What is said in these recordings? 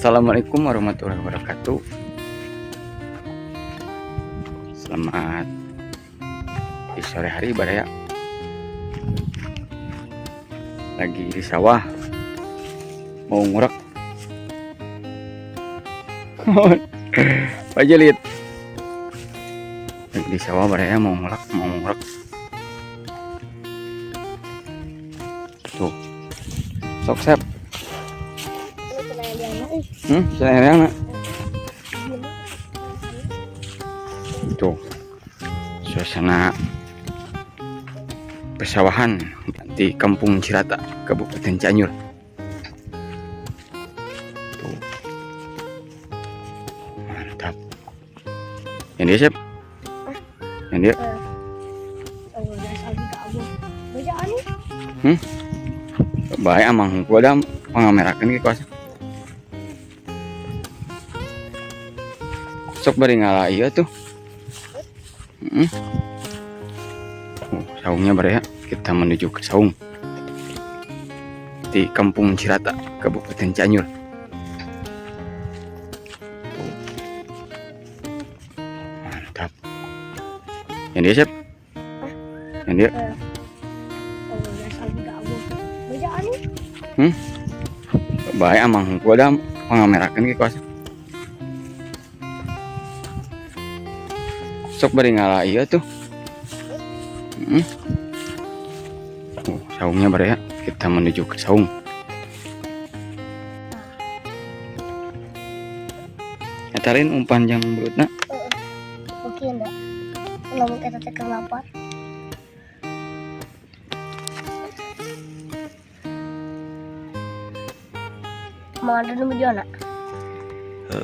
Assalamualaikum warahmatullahi wabarakatuh. Selamat di sore hari, baraya. Lagi di sawah mau ngurek. Pak Jelit. Lagi di sawah, baraya, mau ngurek, mau ngurek. Tuh. Sok, Sep. Cenah. Tuh. Suasana pesawahan di Kampung Cirata, Kabupaten Cianjur. Tuh. Mantap. Yang dia, Sep? Yang dia? Hmm? Baik, amang gua ada pangamerakeun ke kuasa. Sok bari ngala ieu tuh. Oh, saungnya, baraya. Kita menuju ke saung di Kampung Cirata, Kabupaten Cianjur. Tuh. Mantap. Yang dia, Sep? Yang dia? Hmm? Baik, amang gua ada pangamerakeun ke kuasa. Sok bari ngala ieu tuh. Oh, saungnya, baraya. Kita menuju ke saung. Etarin umpan jang belutna. Oke, enggak. Lamun kita teh lapar. Mau ada nu jona?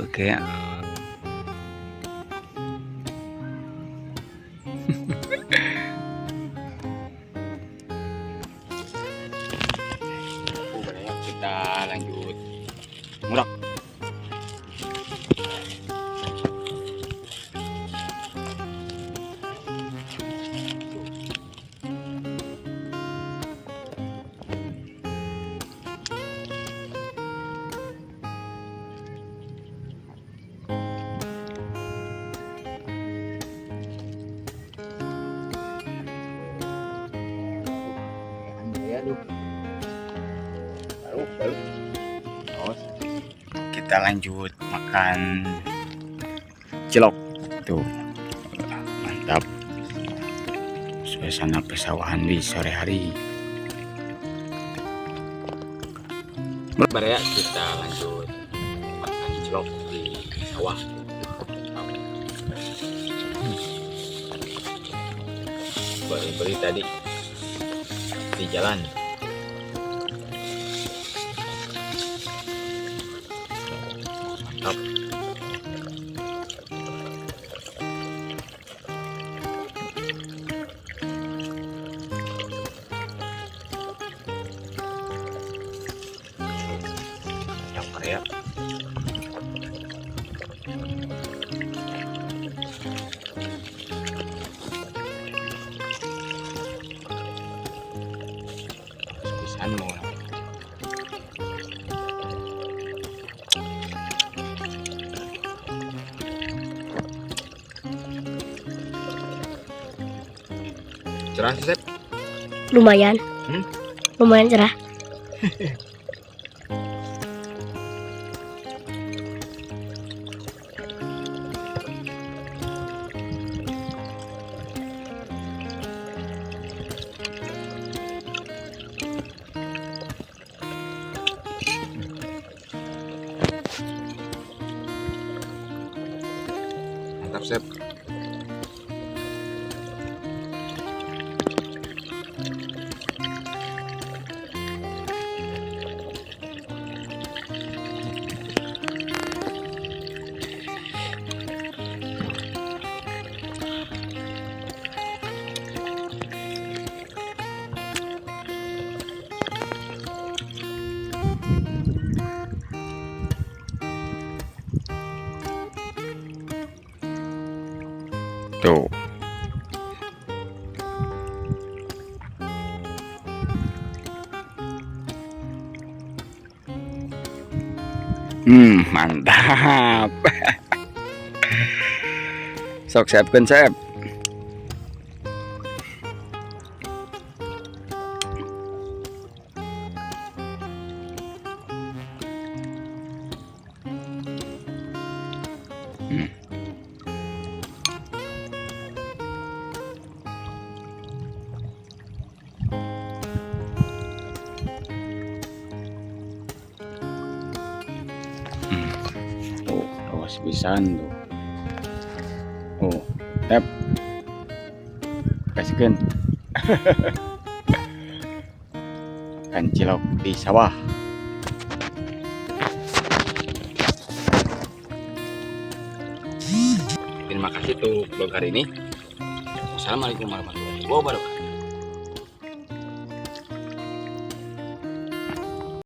Oke. Oh, baraya, kita lanjut ngurek. Aduh. Baru, baru. Terus kita lanjut makan cilok. Tuh. Mantap. Suasana pesawahan di sore hari. Baraya, kita lanjut makan cilok di sawah. Baru beli tadi di jalan. Mantap. Mantap, ya. Pisan mau. Cerah sih, Sep? Lumayan. Hmm? Lumayan cerah. Mantap, Sep. Tuh. Mantap. Sok siapkeun, Sep. Oh, awas pisan tuh. Oh, tap. Kasihkeun. Kan cilok di sawah. Terima kasih tuh vlog hari ini. Wassalamualaikum warahmatullahi wabarakatuh.